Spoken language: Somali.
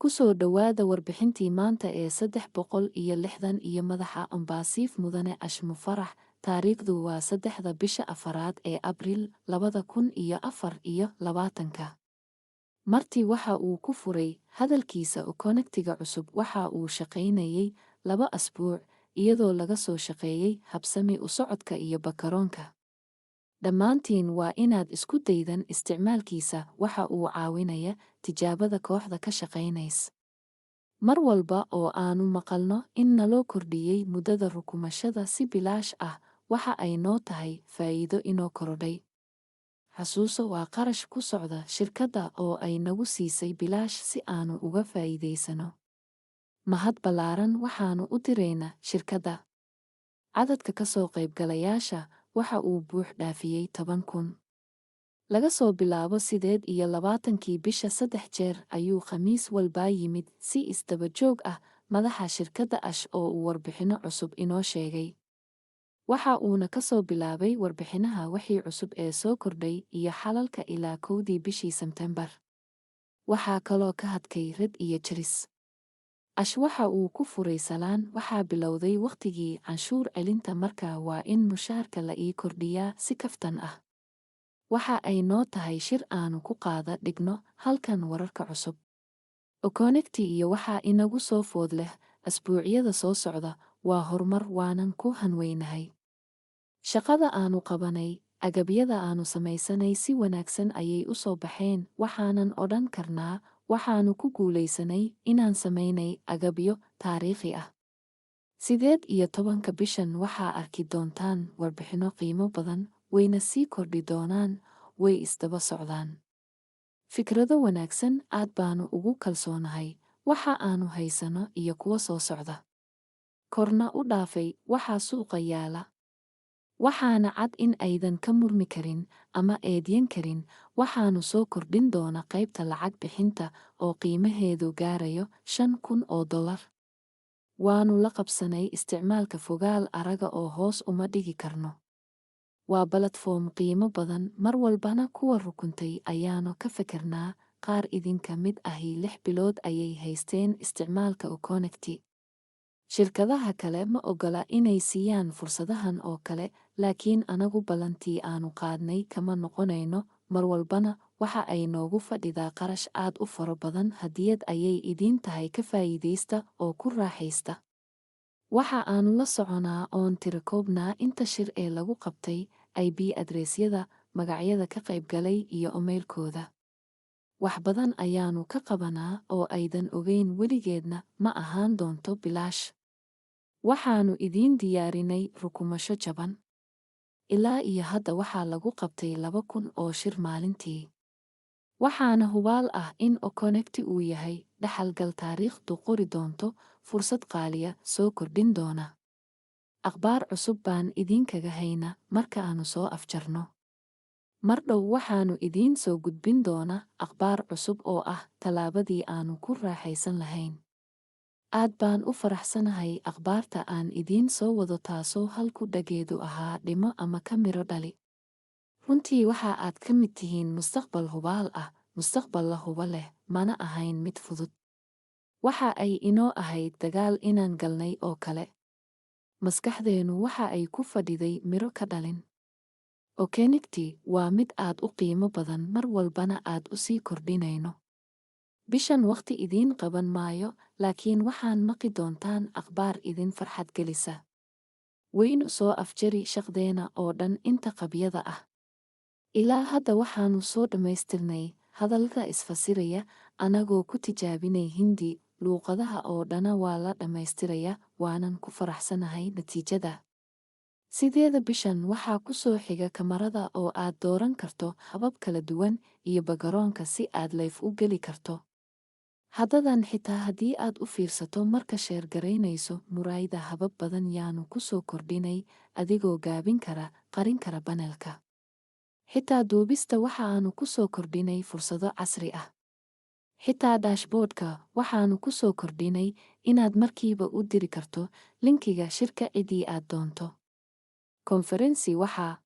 Ku soo dhowaada warbixintii maanta ee 360 iyo madaxa ONPASSIVE Mudane Ash Mufareh. Taariikhdu waa 3-da bisha afaraad ee Abriil 2024-ka. Marty waxa uu ku furay hadalkiisa: "O-Connectiga cusub waxa uu shaqaynayay 2 asbuuc, iyadoo laga soo shaqeeyey habsami u socodka iyo bakaroonka. Dhammaantiin waa inaad isku daydan isticmaalkiisa. Waxa uu caawinaya tijaabada kooxda ka shaqaynays." Mar walba oo aanu maqalno in naloo kordhiyey muddada rukumashada si bilaash ah, waxa ay noo tahay faa'iido inoo korodhay. Xasuuso, waa qarash ku socda shirkadda oo ay nagu siisay bilaash si aanu uga faa'iidaysano. Mahad ballaaran waxaanu u diraynaa shirkadda. Cadadka ka soo qaybgalayaasha waxa uu buux dhaafiyey 10,000. Laga soo bilaabo 28-kii bisha, saddex jeer ayuu Khamiis walbaa yimid si isdaba joog ah madaxa shirkadda Ash oo uu warbixinno cusub inoo sheegay. Waxa uuna ka soo bilaabay warbixinaha wixii cusub ee soo kordhay iyo xalalka ilaa 1-dii bishii Sebtembar. Waxaa kaloo ka hadkay Red iyo Chris. Ash waxa uu ku furay salaan: "Waxaa bilowday wakhtigii canshuur celinta, markaa waa in mushaarka la ii kordhiyaa," si kaftan ah. Waxa ay noo tahay shir aanu ku qaada dhigno halkan wararka cusub, O-Connecti iyo waxaa inagu soo food leh asbuucyada soo socda. Waa horumar, waanan ku hanweynahay. Shaqada aanu qabanay, agabyada aanu samaysanay si wanaagsan ayay u soo baxeen. Waxaanan odhan karnaa waxaanu ku guulaysanay inaan samaynay agabyo taariikhi ah. 18-ka bishan waxaa arki doontaan warbixinno qiimo badan, wayna sii kordhi doonaan, way isdaba socdaan. Fikrado wanaagsan, aad baanu ugu kalsoonahay waxa aanu haysano iyo kuwa soo socda. Korna u dhaafay waxaa suuqa yaala. Waxaana cad in aydan ka murmi karin ama eedyan karin. Waxaanu soo kordhin doona qaybta lacag bixinta oo qiimaheedu gaarayo $5,000. Waanu la qabsanay isticmaalka fogaal araga oo hoos uma dhigi karno. Waa platform qiimo badan. Mar walbana kuwa rukuntay ayaanu ka fikirnaa. Qaar idinka mid ahi 6 bilood ayay haysteen isticmaalka O-Connecti. Shirkadaha kale ma ogola inay siiyaan fursadahan oo kale, laakiin anagu ballantii aanu qaadnay kama noqonayno. Mar walbana waxa ay noogu fadhidaa qarash aad u faro badan. Hadiyad ayay idiin tahay, ka faa'iidaysta oo ku raaxaysta. Waxa aanu la soconaa oon tirakoobnaa inta shir ee lagu qabtay, IP addressyada, magacyada ka qaybgalay iyo emailkooda. Wax badan ayaanu ka qabanaa oo aydan ogeyn. Weligeedna ma ahaan doonto bilaash. Waxaanu idiin diyaarinay rukumasho jaban. Ilaa iyo hadda waxaa lagu qabtay 2,000 oo shir maalintii. Waxaana hubaal ah in O-Connecti uu yahay dhaxalgal taariikhdu qori doonto, fursad qaaliya soo kordhin doona. Akhbaar cusub baan idinkaga hayna marka aanu soo afjarno. Mar dhow waxaanu idiin soo gudbin doona akhbaar cusub oo ah tallaabadii aanu ku raaxaysan lahayn. Aad baan u faraxsanahay akhbaarta aan idiin soo wado, taasoo halku dhageedu ahaa "Dhimo ama ka miro dhali". Runtii waxa aad ka mid tihiin mustaqbal hubaal ah, mustaqbal la hubo leh. Mana ahayn mid fudud. Waxa ay inoo ahayd dagaal inaan galnay oo kale. Maskaxdeennu waxa ay ku fadhiday miro ka dhalin. O-Connecti waa mid aad u qiimo badan, mar walbana aad u sii kordhinayno. Bishan waqti idiin qaban maayo, laakiin waxaan maqli doontaan akhbaar idin farxad gelisa. Waynu soo afjari shaqdeena oo dhan inta qabyada ah. Ilaa hadda waxaanu soo dhammaystirnay hadallada isfasiraya, anagoo ku tijaabinay Hindi. Luuqadaha oo dhana waa la dhammaystiraya, waanan ku faraxsanahay natiijada. 8-da bishan waxaa ku soo xiga kamarada oo aad dooran karto habab kala duwan iyo bagaroonka si aad live u geli karto. Haddadan xitaa haddii aad u fiirsato marka share garaynayso muraayada, habab badan yaanu ku soo kordhinay, adigoo gaabin kara, qarin kara panelka. Xitaa duubista waxa aanu ku soo kordhinay fursado casri ah. Xitaa dashboardka waxaanu ku soo kordhinay inaad markiiba u diri karto linkiga shirka ciddii aad doonto. Conference waxaa